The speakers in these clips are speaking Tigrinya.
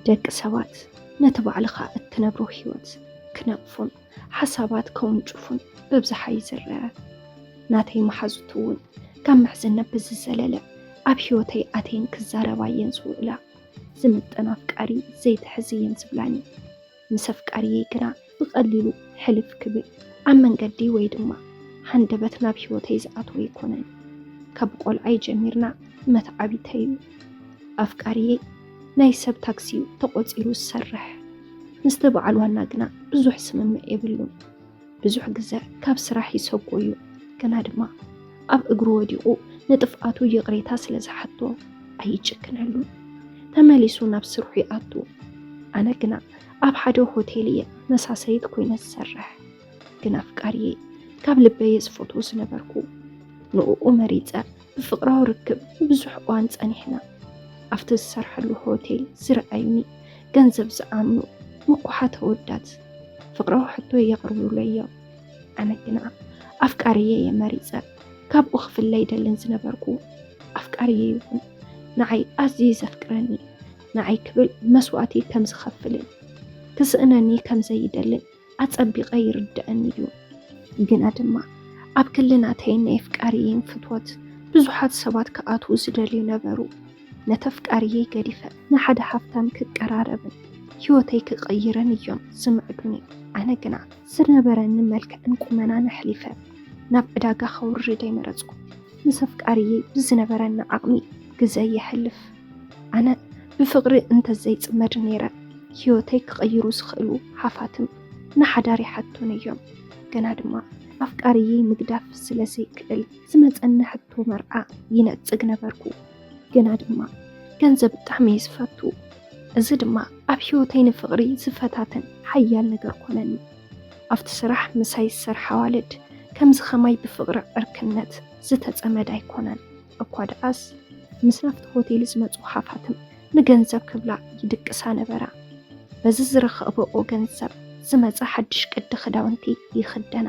ደቂ ሰባት ነቲ ባዕልኻ እትነብሮ ህይወት ክነቕፉን ሓሳባት ከውንጭፉን ብብዝሓ እዩ ዝረአ። ናተይ መሓዙት እውን ካብ ምሕዝነት ብዝዘለለ ኣብ ህይወተይ ኣተየን ክዛረባ እየን ዝውዕላ። ዝምጥን ኣፍቃሪ ዘይትሕዝ እየን ዝብላኒ። ምስ ኣፍቃሪየይ ግና ብቐሊሉ ሕልፍ ክብል ኣብ መንገዲ ወይ ድማ ሃንደበት ናብ ህይወተይ ዝኣትዎ ኣይኮነን። ካብ ቆልዓይ ጀሚርና መትዓቢተይ እዩ። ኣፍቃሪየይ ናይ ሰብ ታክሲ እዩ ተቖጺሩ ዝሰርሕ። ምስቲ በዓል ዋና ግና ብዙሕ ስምምዕ የብሉን። ብዙሕ ግዘ ካብ ስራሕ ይሰጎ እዩ፣ ግና ድማ ኣብ እግሩ ወዲቑ ንጥፍኣቱ ይቕሬታ ስለ ዝሓቶ ኣይጭክነሉን። ተመሊሱ ናብ ስርሑ ይኣቱ። ኣነ ግና ኣብ ሓደ ሆቴል እየ መሳሰይት ኮይነ ዝሰርሕ። ግን ኣፍቃሪየይ ካብ ልበየ ዝፈትዎ ዝነበርኩ ንእኡ መሪጸ ብፍቕራዊ ርክብ ንብዙሕ እዋን ጸኒሕና። ኣብቲ ዝሰርሐሉ ሆቴል ዝረኣዩኒ ገንዘብ ዝኣምኑ ምኩሓት ኣወዳት ፍቕራዊ ሕቶ የቕርቡለይ እዮም። ኣነ ግና ኣፍቃሪየ እየ መሪጸ። ካብኡ ክፍለ ኣይደልን ዝነበርኩ ኣፍቃሪየ ይኹን ንዓይ ኣዝዩ ዘፍቅረኒ ንዓይ ክብል መስዋእቲ ከም ዝኸፍልን ክስእነኒ ከም ዘይደልን ኣጸቢቐ ይርድኣኒ እዩ። ግና ድማ ኣብ ክሊ ናተይን ናይ ኣፍቃሪየይን ፍትወት ብዙሓት ሰባት ክኣትዉ ዝደልዩ ነበሩ። ነቲ ኣፍቃሪየይ ገዲፈ ንሓደ ሃፍታም ክቀራረብን ህይወተይ ክቕይርን እዮም ዝምዕዱኒ። ኣነ ግና ዝነበረኒ መልክዕን ቁመናን ኣሕሊፈ ናብ ዕዳጋ ከውርድ ኣይመረጽኩ። ምስ ኣፍቃሪየይ ብዝነበረኒ ዓቕሚ ግዘ የሕልፍ። ኣነ ብፍቕሪ እንተዘይጽመድ ነይረ፣ ህይወተይ ክቕይሩ ዝኽእሉ ሃፋትም ንሓዳር ይሓቱን እዮም። ግና ድማ ኣፍቃሪየይ ምግዳፍ ስለ ዘይክእል ዝመጸኒ ሕቶ መርዓ ይነጽግ ነበርኩ። ግና ድማ ገንዘብ ብጣዕሚ እየ ዝፈቱ። እዚ ድማ ኣብ ህይወተይ ንፍቕሪ ዝፈታተን ሓያል ነገር ኮነኒ። ኣብቲ ስራሕ ምሳይ ዝሰርሓ ኣዋልድ ከምዚ ከማይ ብፍቕሪ ዕርክነት ዝተጸመዳ ኣይኮናን። እኳ ደኣስ ምስ ናብቲ ሆቴል ዝመጹ ሃፋትም ንገንዘብ ክብላ ይድቅሳ ነበራ። በዚ ዝረኸብኦ ገንዘብ ዝመጸ ሓድሽ ቅዲ ክዳውንቲ ይኽደና።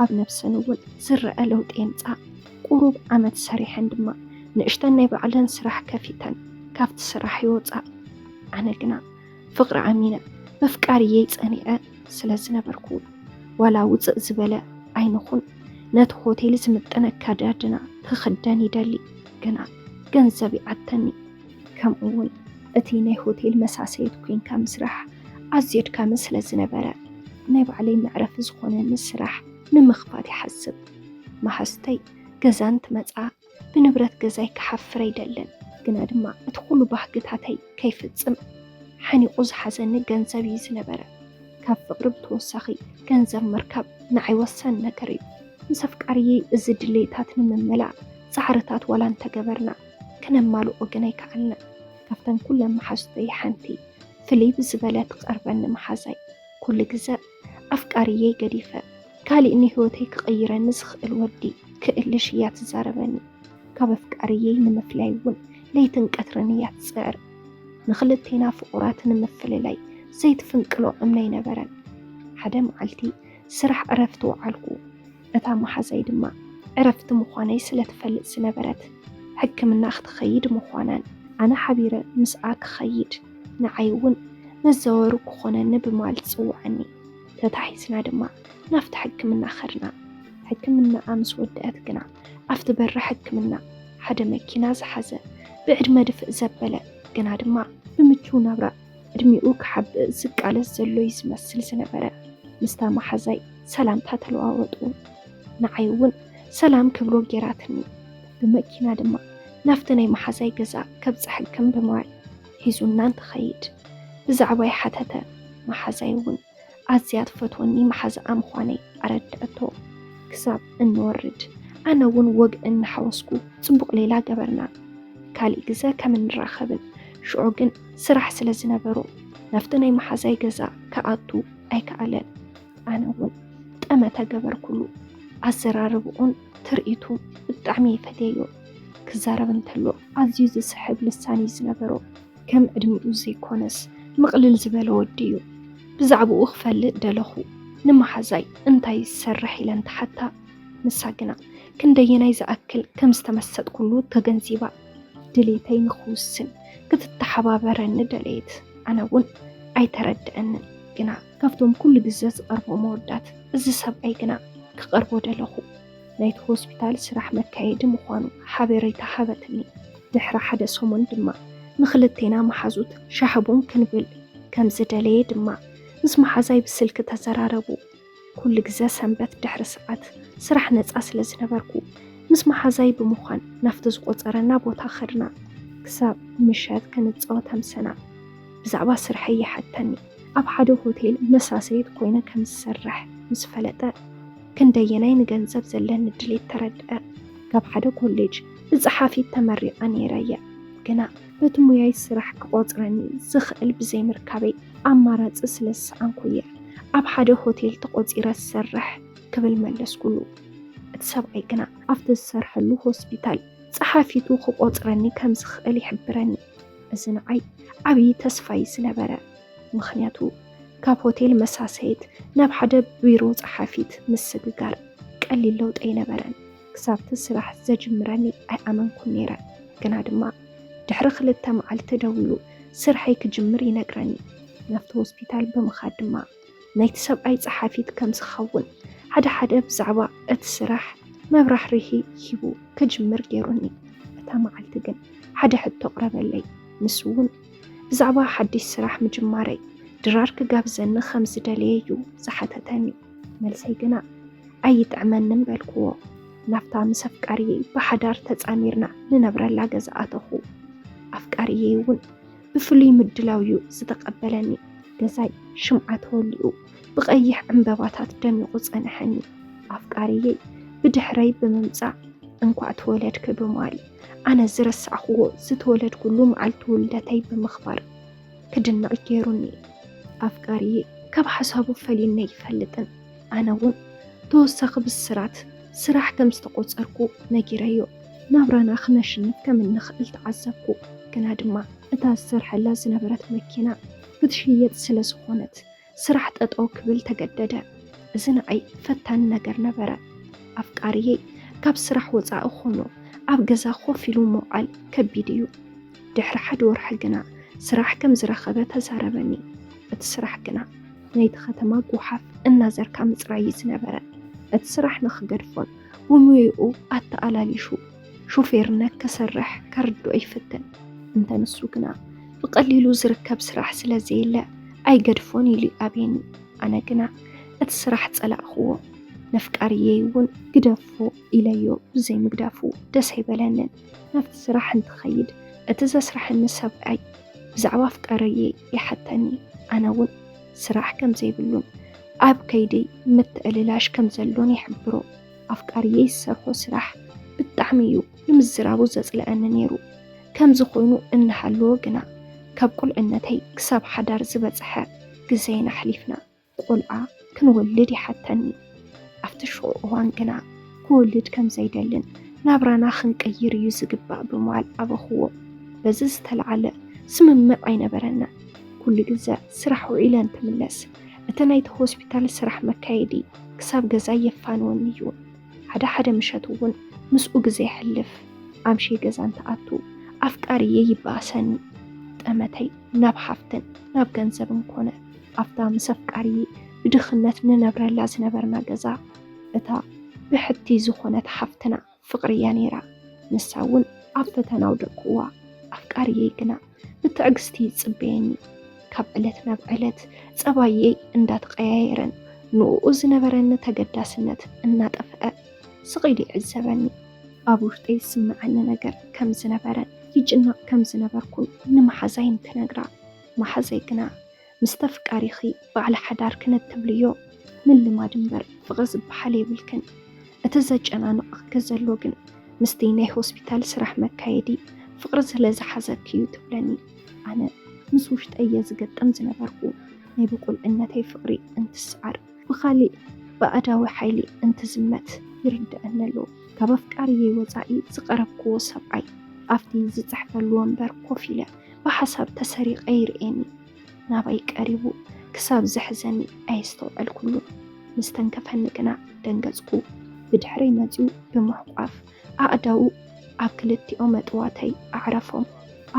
ኣብ ነብሰን እውን ዝረኣ ለውጢ የምጻ። ቁሩብ ዓመት ሰሪሐን ድማ ንእሽተን ናይ ባዕለን ስራሕ ከፊተን ካብቲ ስራሕ ይወጻ። ኣነ ግና ፍቕሪ ኣሚነ በፍቃሪየይ ጸኒዐ ስለ ዝነበርኩ ዋላ ውጽእ ዝበለ ኣይንኹን ነቲ ሆቴል ዝምጥን ኣከዳድና ክኽደን ይደሊ፣ ግና ገንዘብ ይዓተኒ። ከምኡ እውን እቲ ናይ ሆቴል መሳሰይት ኮይንካ ምስራሕ ኣዝዮ ኣድካሚ ስለ ዝነበረ ናይ ባዕለይ መዕረፊ ዝኾነኒ ስራሕ ንምኽፋት ይሓስብ። መሓዙተይ ገዛ እንትመጻ ብንብረት ገዛይ ክሓፍር ኣይደልን፣ ግና ድማ እቲ ኩሉ ባህግታተይ ከይፍጽም ሓኒቑ ዝሓዘኒ ገንዘብ እዩ ዝነበረ። ካብ ፍቕሪ ብተወሳኺ ገንዘብ ምርካብ ንዓይ ወሳኒ ነገር እዩ። ምስ ኣፍቃሪየይ እዚ ድሌታት ንምምላእ ጻዕርታት ዋላ እንተገበርና ክነማልኦ ግን ኣይከኣልናን። ካብተን ኩለን መሓዙተይ ሓንቲ ፍልይ ብዝበለ ትቐርበኒ መሓዛይ ኩሉ ግዘ ኣፍቃሪየይ ገዲፈ ካሊእ ንህይወተይ ክቕይረኒ ዝኽእል ወዲ ክእልሽ እያ ትዛረበኒ። ካብ ኣፍቃሪየይ ንምፍላይ እውን ለይትን ቀትርን እያ ትጽዕር። ንኽልቴና ፍቑራት ንምፍልላይ ዘይትፍንቅሎ እምነ ኣይነበረን። ሓደ መዓልቲ ስራሕ ዕረፍቲ ወዓልኩ። እታ መሓዛይ ድማ ዕረፍቲ ምዃነይ ስለ ትፈልጥ ዝነበረት ሕክምና ክትኸይድ ምዃናን ኣነ ሓቢረ ምስኣ ክኸይድ ንዓይ እውን መዘወሪ ክኾነኒ ብምባል ትጽውዓኒ። ተታሒዝና ድማ ናብቲ ሕክምና ኸድና። ሕክምናኣ ምስ ወደአት ግና ኣብቲ በሪ ሕክምና ሓደ መኪና ዝሓዘ ብዕድመ ድፍእ ዘበለ ግና ድማ ብምቹው ናብራ ዕድሚኡ ክሓብእ ዝቃለስ ዘሎ እዩ ዝመስል ዝነበረ። ምስታ መሓዛይ ሰላምታ ተለዋወጡ። ንዓይ እውን ሰላም ክብሎ ጌራትኒ። ብመኪና ድማ ናብቲ ናይ መሓዛይ ገዛ ከብጽሐክም ብምባል ሒዙና እንትኸይድ ብዛዕባይ ሓተተ። መሓዛይ እውን ኣዝያ ትፈትወኒ መሓዛኣ ምዃነይ ኣረድኣቶ። ክሳብ እንወርድ ኣነ እውን ወግ እናሓወስኩ ጽቡቕ ሌላ ገበርና። ካሊእ ግዘ ከም እንራኸብን ሽዑ ግን ስራሕ ስለ ዝነበሮ ናብቲ ናይ መሓዛይ ገዛ ክኣቱ ኣይከኣለን። ኣነ እውን ጠመተ ገበርኩሉ። ኣዘራርብኡን ትርኢቱ ብጣዕሚ ይፈትየዮ። ክዛረብ እንተሎ ኣዝዩ ዝስሕብ ልሳን እዩ ዝነበሮ። ከም ዕድሚኡ ዘይኮነስ ምቕልል ዝበለ ወዲ እዩ። ብዛዕባኡ ክፈልጥ ደለኹ። ንመሓዛይ እንታይ ዝሰርሕ ኢለ እንትሓታ ንሳ ግና ክንደየናይ ዝኣክል ከም ዝተመሰጥኩሉ ተገንዚባ ድሌተይ ንኽውስን ክትተሓባበረኒ ደለየት። ኣነ እውን ኣይተረድአንን። ግና ካብቶም ኩሉ ግዘ ዝቐርቦ መወዳት እዚ ሰብኣይ ግና ክቐርቦ ደለኹ። ናይቲ ሆስፒታል ስራሕ መካየዲ ምዃኑ ሓበሬታ ሃበትኒ። ድሕሪ ሓደ ሰሙን ድማ ንኽልቴና መሓዙት ሻሂ ቡን ክንብል ከም ዝደለየ ድማ ምስ መሓዛይ ብስልኪ ተዘራረቡ። ኩሉ ግዘ ሰንበት ድሕሪ ሰዓት ስራሕ ነፃ ስለ ዝነበርኩ ምስ መሓዛይ ብምዃን ናብቲ ዝቆፀረና ቦታ ኸድና። ክሳብ ምሸት ክንፃወት ኣምሰና። ብዛዕባ ስርሐይ ይሓተኒ። ኣብ ሓደ ሆቴል መሳሰይት ኮይነ ከም ዝሰርሕ ምስ ፈለጠ ክንደየናይ ንገንዘብ ዘለኒ ድሌት ተረድአ። ካብ ሓደ ኮሌጅ ብጸሓፊት ተመሪቐ ነይረ እየ። ግና በቲ ሙያይ ስራሕ ክቆጽረኒ ዝኽእል ብዘይምርካበይ ኣማራጺ ስለ ዝሰኣንኩ እየ ኣብ ሓደ ሆቴል ተቆጺረ ዝሰርሕ ክብል መለስኩሉ። እቲ ሰብኣይ ግና ኣብቲ ዝሰርሐሉ ሆስፒታል ጸሓፊቱ ክቆጽረኒ ከም ዝኽእል ይሕብረኒ። እዚ ንዓይ ዓብዪ ተስፋ እዩ ዝነበረ። ምኽንያቱ ካብ ሆቴል መሳሰይት ናብ ሓደ ቢሮ ጸሓፊት ምስግጋር ቀሊል ለውጢ ኣይነበረን። ክሳብቲ ስራሕ ዘጅምረኒ ኣይኣመንኩን ነይረ። ግና ድማ ድሕሪ ክልተ መዓልቲ ደዊሉ ስርሐይ ክጅምር ይነግረኒ። ናብቲ ሆስፒታል ብምኻድ ድማ ናይቲ ሰብኣይ ጸሓፊት ከም ዝኸውን ሓደ ሓደ ብዛዕባ እቲ ስራሕ መብራህርሂ ሂቡ ክጅምር ገይሩኒ። እታ መዓልቲ ግን ሓደ ሕቶ ኣቕረበለይ። ንሱ እውን ብዛዕባ ሓድሽ ስራሕ ምጅማረይ ድራር ክጋብዘኒ ከም ዝደለየ እዩ ዝሓተተኒ። መልሰይ ግና ኣይጥዕመንን በልክዎ። ናብታ ምስ ኣፍቃሪየይ ብሓዳር ተጻሚርና ንነብረላ ገዛ ኣተኹ። ኣፍቃሪየይ እውን ብፍሉይ ምድላው እዩ ዝተቐበለኒ። ገዛይ ሽምዓ ተወሊዑ ብቐይሕ ዕምበባታት ደሚቑ ጸንሐኒ። ኣፍቃሪየይ ብድሕረይ ብምምጻእ እንኳዕ ተወለድኪ ብምባል ኣነ ዝረሳዕክዎ ዝተወለድኩሉ መዓልቲ ውልደተይ ብምኽባር ክድነቕ ገይሩኒ። ኣፍቃሪየይ ካብ ሓሳቡ ፈሊኒ ኣይፈልጥን። ኣነ እውን ተወሳኺ ብስራት ስራሕ ከም ዝተቆጸርኩ ነጊረዮ። ናብራና ክነሽንፍ ከም እንኽእል ተዓዘብኩ። ግና ድማ እታ ዝሰርሐላ ዝነበረት መኪና ክትሽየጥ ስለ ዝኾነት ስራሕ ጠጠው ክብል ተገደደ። እዚ ንዓይ ፈታኒ ነገር ነበረ። ኣፍቃሪየይ ካብ ስራሕ ወጻኢ ኾይኑ ኣብ ገዛ ኮፍ ኢሉ ምውዓል ከቢድ እዩ። ድሕሪ ሓደ ወርሒ ግና ስራሕ ከም ዝረኸበ ተዛረበኒ። እቲ ስራሕ ግና ናይቲ ከተማ ጓሓፍ እናዘርካ ምጽራይ እዩ ዝነበረ። እቲ ስራሕ ንኽገድፎን ብሙያኡ ኣተኣላሊሹ ሾፌርነት ክሰርሕ ከርድኦ ይፍትን። እንተ ንሱ ግና ብቐሊሉ ዝርከብ ስራሕ ስለ ዘየለ ኣይገድፎን ኢሉ ይኣብየኒ። ኣነ ግና እቲ ስራሕ ጸላእክዎ። ነፍቃሪየይ እውን ግደፎ ኢለዮ ብዘይምግዳፉ ደስ ኣይበለንን። ናብቲ ስራሕ እንትኸይድ እቲ ዘስርሐኒ ሰብኣይ ብዛዕባ ኣፍቃሪየይ ይሓተኒ። ኣነ እውን ስራሕ ከም ዘይብሉን ኣብ ከይዲ ምትእልላሽ ከም ዘሎን ይሕብሮ። ኣፍቃሪየይ ዝሰርሖ ስራሕ ብጣዕሚ እዩ ንምዝራቡ ዘጽልኣኒ ነይሩ። ከምዚ ኮይኑ እናሃለወ ግና ካብ ቁልዕነተይ ክሳብ ሓዳር ዝበጽሐ ግዜና ኣሕሊፍና። ቆልዓ ክንወልድ ይሓተኒ። ኣብቲ ሽዑ እዋን ግና ክወልድ ከም ዘይደልን ናብራና ክንቅይር እዩ ዝግባእ ብምባል ኣበኽዎ። በዚ ዝተለዓለ ስምምዕ ኣይነበረና። ኩሉ ግዘ ስራሕ ውዒለ እንትምለስ እቲ ናይቲ ሆስፒታል ስራሕ መካየዲ ክሳብ ገዛ የፋንወኒ እዩ። ሓደ ሓደ ምሸት እውን ምስኡ ግዜ የሕልፍ። ኣምሽየ ገዛ እንትኣቱ ኣፍቃሪየ ይበኣሰኒ። ጠመተይ ናብ ሃፍትን ናብ ገንዘብን ኮነ። ኣብታ ምስ ኣፍቃሪየ ብድኽነት ንነብረላ ዝነበርና ገዛ እታ ብሕቲ ዝኾነት ሃፍትና ፍቕሪ እያ ነይራ። ንሳ እውን ኣብ ፈተና ኣውደቅክዋ። ኣፍቃሪየይ ግና ብትዕግስቲ ይጽበየኒ። ካብ ዕለት ናብ ዕለት ጸባየይ እንዳተቐያየረን ንእኡ ዝነበረኒ ተገዳስነት እናጠፍአ ስቕ ኢሉ ይዕዘበኒ። ኣብ ውሽጠይ ዝስምዓኒ ነገር ከም ዝነበረን ይጭነቕ ከም ዝነበርኩን ንመሓዛይ እንትነግራ፣ መሓዛይ ግና "ምስቲ ኣፍቃሪኺ በዓል ሓዳር ክንትብልዮ ምልማድ እምበር ፍቕሪ ዝበሃል የብልክን። እቲ ዘጨናንቐኪ ዘሎ ግን ምስቲ ናይ ሆስፒታል ስራሕ መካየዲ ፍቕሪ ስለ ዝሓዘኪ እዩ" ትብለኒ። ኣነ ምስ ውሽጠይ እየ ዝገጥም ዝነበርኩ። ናይ ብቁልዕነተይ ፍቕሪ እንትስዓር፣ ብኻሊእ ባእዳዊ ሓይሊ እንትዝመት ይርድኣኒ ኣሎ። ካብ ኣፍቃሪየይ ወጻኢ ዝቐረብክዎ ሰብኣይ ኣብቲ ዝጽሕፈሉ ወንበር ኮፍ ኢለ ብሓሳብ ተሰሪቐ ይርእየኒ። ናባይ ቀሪቡ ክሳብ ዘሕዘኒ ኣየስተውዐልኩሉን። ምስ ተንከፈኒ ግና ደንገጽኩ። ብድሕረይ መጺኡ ብምሕቋፍ ኣእዳዉ ኣብ ክልቲኦም ኣጥዋተይ ኣዕረፎም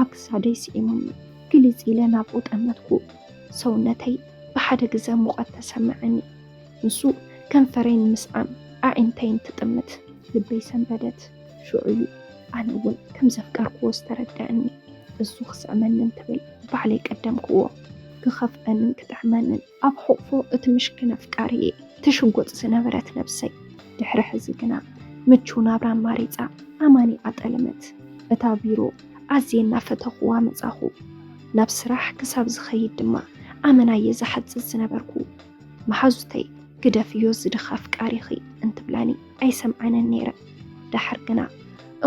ኣብ ክሳደይ ስዒሙኒ። ግልጽ ኢለ ናብኡ ጠመትኩ። ሰውነተይ ብሓደ ግዘ ሙቐት ተሰምዐኒ። ንሱ ከንፈረይ ንምስዓም ኣዒንተይ እንትጥምት ልበይ ሰንበደት። ሽዑ እዩ ኣነ እውን ከም ዘፍቀርክዎ ዝተረደኣኒ። እሱ ክስዕመኒ እንትብል ባዕለይ ቀደምክዎ። ክኸፍኣንን ክጥዕመንን ኣብ ሕቑፎ እቲ ምሽክን ኣፍቃሪየ ትሽጎጥ ዝነበረት ነብሰይ ድሕሪ ሕዚ ግና ምቹው ናብራ ኣማሪጻ ኣማኒ ኣጠለመት። እታ ቢሮ ኣዝየ እናፈተኹዋ መጻኹ። ናብ ስራሕ ክሳብ ዝኸይድ ድማ ኣመናየ ዝሓጽጽ ዝነበርኩ። መሓዙተይ ግደፍዮ ዝድኻ ኣፍቃሪኺ እንትብላኒ ኣይሰምዓንን ነይረ። ደሓር ግና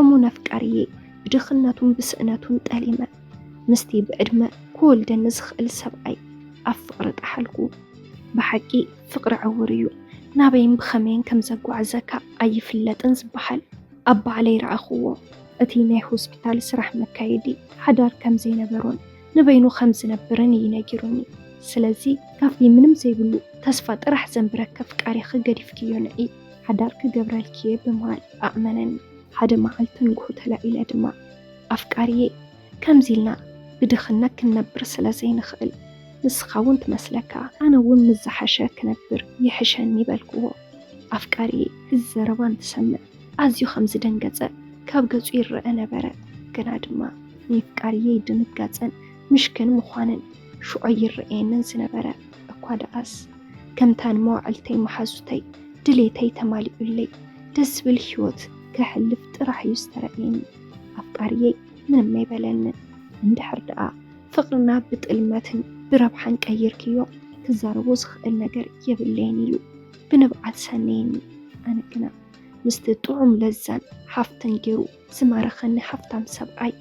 እሙን ኣፍቃሪየ ብድኽነቱን ብስእነቱን ጠሊመ ምስቲ ብዕድመ ክወልደኒ ዝኽእል ሰብኣይ ኣብ ፍቕሪ ጠሓልኩ። ብሓቂ ፍቕሪ ዕውር እዩ፣ ናበይን ብኸመይን ከም ዘጓዕዘካ ኣይፍለጥን ዝበሃል ኣብ ባዕለይ ረኣኽዎ። እቲ ናይ ሆስፒታል ስራሕ መካየዲ ሓዳር ከም ዘይነበሮን ንበይኑ ከም ዝነብርን እዩ ነጊሩኒ። ስለዚ ካብቲ ምንም ዘይብሉ ተስፋ ጥራሕ ዘንብረኪ ኣፍቃሪኺ ገዲፍክዮ ንዒ፣ ሓዳር ክገብረልኪ እየ ብምባል ኣእመነኒ። ሓደ መዓልቲ ንግሆ ተላዒለ ድማ ኣፍቃሪየ ከምዚ ኢልና ብድኽነት ክንነብር ስለ ዘይንኽእል፣ ንስኻ እውን ትመስለካ፣ ኣነ እውን ምስ ዝሓሸ ክነብር ይሕሸኒ በልክዎ። ኣፍቃሪየ እዚ ዘረባ እንትሰምዕ ኣዝዩ ከም ዝደንገጸ ካብ ገጹ ይረኣ ነበረ። ግና ድማ ናይ ኣፍቃሪየይ ድንጋጸን ምሽክን ምዃንን ሽዑ ይረኣየንን ዝነበረ። እኳ ደኣስ ከምታ ንመዋዕልተይ መሓዙተይ ድሌተይ ተማሊኡለይ ደስ ዝብል ህይወት ከሕልፍ ጥራሕ እዩ ዝተረኣየኒ። ኣፍቃሪየይ ምንም ኣይበለንን። እንድሕር ደኣ ፍቕርና ብጥልመትን ብረብሓን ቀይርክዮ ክዛረቦ ዝኽእል ነገር የብለይን ኢሉ ብንብዓት ሰነየኒ። ኣነ ግና ምስቲ ጥዑም ለዛን ሃፍትን ገይሩ ዝማረኸኒ ሃፍታም ሰብኣይ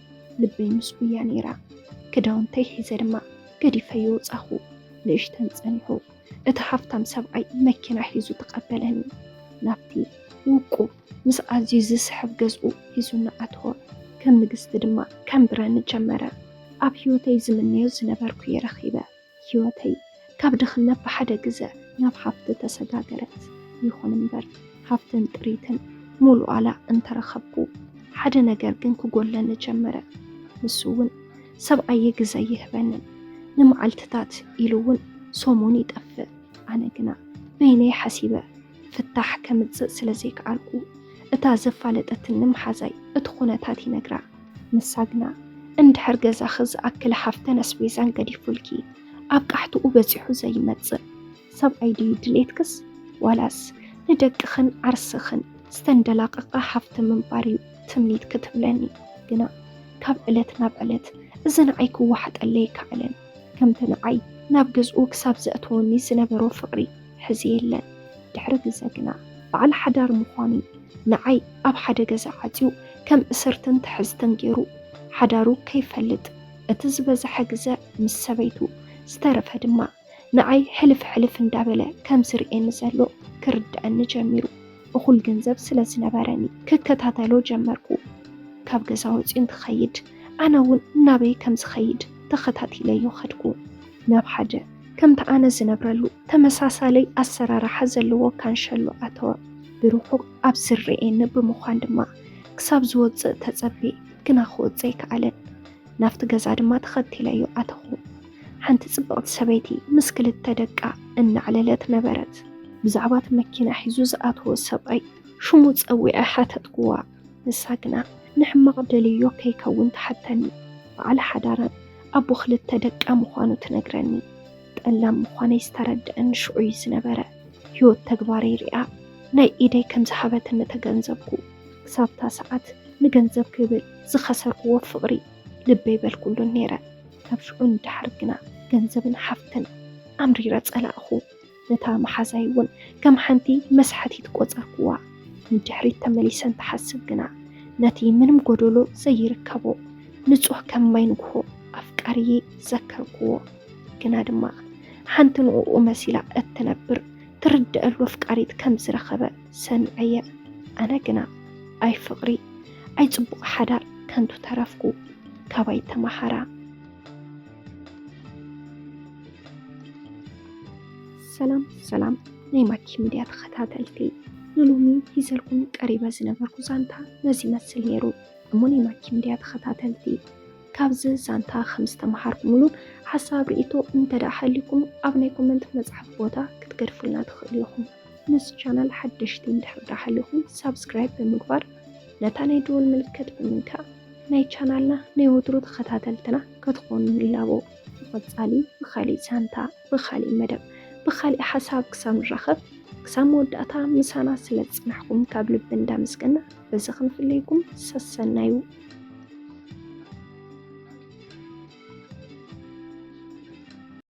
ልበይ ምስኡ እያ ነይራ። ክዳውንተይ ሒዘ ድማ ገዲፈዮ ወጻኹ። ንእሽተን ጸኒሑ እቲ ሃፍታም ሰብኣይ መኪና ሒዙ ተቐበለኒ። ናብቲ ውቁብ ምስ ኣዝዩ ዝስሕብ ገዝኡ ሒዙኒ ኣተወ። ከም ንግስቲ ድማ ከንብረኒ ጀመረ። ኣብ ህይወተይ ዝምነዮ ዝነበርኩ እየ ረኺበ። ህይወተይ ካብ ድኽነት ብሓደ ግዘ ናብ ሃፍቲ ተሰጋገረት። ይኹን እምበር ሃፍትን ጥሪትን ሙሉእ ዋላ እንተረኸብኩ ሓደ ነገር ግን ክጎለኒ ጀመረ። ንሱ እውን ሰብኣየ ግዘ ኣይህበንን። ንመዓልትታት ኢሉ እውን ሰሙን ይጠፍእ። ኣነ ግና በይነይ ሓሲበ ፍታሕ ከምጽእ ስለ ዘይከኣልኩ እታ ዘፋለጠትኒ መሓዛይ እቲ ኩነታት ይነግራ። ንሳ ግና እንድሕር ገዛኺ ዝኣክል ሃፍትን ኣስቤዛን ገዲፉልኪ ኣብ ቃሕትኡ በጺሑ ዘይመጽእ ሰብኣይ ድዩ ድሌትክስ ዋላስ ንደቅኽን ዓርስኽን ዝተንደላቐቐ ሃፍቲ ምንባር እዩ ትምኒትኪ ትብለኒ። ግና ካብ ዕለት ናብ ዕለት እዚ ንዓይ ክወሓጠለይ ኣይከኣለን። ከምቲ ንዓይ ናብ ገዝኡ ክሳብ ዘእተወኒ ዝነበሮ ፍቕሪ ሕዚ የለን። ድሕሪ ግዘ ግና በዓል ሓዳር ምዃኑ ንዓይ ኣብ ሓደ ገዛ ዓፅዩ ከም እስርትን ትሕዝትን ገይሩ ሓዳሩ ከይፈልጥ እቲ ዝበዝሐ ግዘ ምስ ሰበይቱ ዝተረፈ ድማ ንዓይ ሕልፍ ሕልፍ እንዳበለ ከም ዝርእየኒ ዘሎ ክርድኣኒ ጀሚሩ። እኹል ገንዘብ ስለ ዝነበረኒ ክከታተሎ ጀመርኩ። ካብ ገዛ ወፂኡ እንትኸይድ ኣነ እውን ናበይ ከም ዝኸይድ ተኸታቲለዮ ኸድኩ። ናብ ሓደ ከምቲ ኣነ ዝነብረሉ ተመሳሳለይ ኣሰራርሓ ዘለዎ ካንሸሎ ኣተወ። ብርሑቕ ኣብ ዝረኣየኒ ብምዃን ድማ ክሳብ ዝወፅእ ተፀብየ፣ ግና ክወፅእ ኣይከኣለን። ናብቲ ገዛ ድማ ተኸቲለዮ ኣተኹ። ሓንቲ ፅብቕቲ ሰበይቲ ምስ ክልተ ደቃ እናዕለለት ነበረት። ብዛዕባ እቲ መኪና ሒዙ ዝኣተወ ሰብኣይ ሽሙ ፀዊዐ ሓተትክዋ። ንሳ ግና ንሕማቕ ደልዮ ከይከውን ትሓተኒ። በዓል ሓዳራን ኣቦ ክልተ ደቃ ምዃኑ ትነግረኒ። ጠላም ምዃነይ ዝተረድአኒ ሽዑ እዩ ዝነበረ። ህይወት ተግባረይ ሪኣ ናይ ኢደይ ከም ዝሃበትኒ ተገንዘብኩ። ክሳብታ ሰዓት ንገንዘብ ክብል ዝኸሰርክዎ ፍቕሪ ልበይ በልኩሉን ነይረ። ካብ ሽዑ ንደሓር ግና ገንዘብን ሃፍትን ኣምሪረ ጸላእኹ። ነታ መሓዛይ እውን ከም ሓንቲ መስሓቲት ቆጸርክዋ። ንድሕሪት ተመሊሰ እንትሓስብ ግና ነቲ ምንም ጎደሎ ዘይርከቦ ንጹህ ከም ማይ ንግሆ ኣፍቃሪየይ ዘከርክዎ። ግና ድማ ሓንቲ ንዕኡ መሲላ እትነብር ትርድኣሉ ኣፍቃሪት ከም ዝረኸበ ሰሚዐየ። ኣነ ግና ኣይ ፍቕሪ ኣይ ጽቡቕ ሓዳር ከንቱ ተረፍኩ። ካባይ ተማሃራ። ሰላም ሰላም ናይ ማኪ ሚድያ ተኸታተልቲ፣ ንሎሚ ሂዘልኩም ቀሪበ ዝነበርኩ ዛንታ ነዚ ይመስል ነይሩ። እሞ ናይ ማኪ ሚድያ ተኸታተልቲ ካብዚ ዛንታ ከም ዝተምሃርኩምሉን ሓሳብ ርእይቶ እንተ ደኣ ሃልዩኩም ኣብ ናይ ኮመንት መጽሓፍ ቦታ ክትገድፉልና ትኽእሉ ኢኹም። ነዚ ቻናል ሓደሽቲ እንድሕር ደኣ ሃልዩኩም ሳብስክራይብ ብምግባር ነታ ናይ ደወል ምልክት ብምንካእ ናይ ቻናልና ናይ ወትሩ ተኸታተልትና ክትኾኑ ንላቦ። ብቐጻሊ ብኻሊእ ዛንታ ብኻሊእ መደብ ብኻሊእ ሓሳብ ክሳብ ንራኸብ ክሳብ መወዳእታ ምሳና ስለ ዝጸናሕኩም ካብ ልቢ እንዳመስገና በዚ ክንፍለየኩም ሰሰናዩ።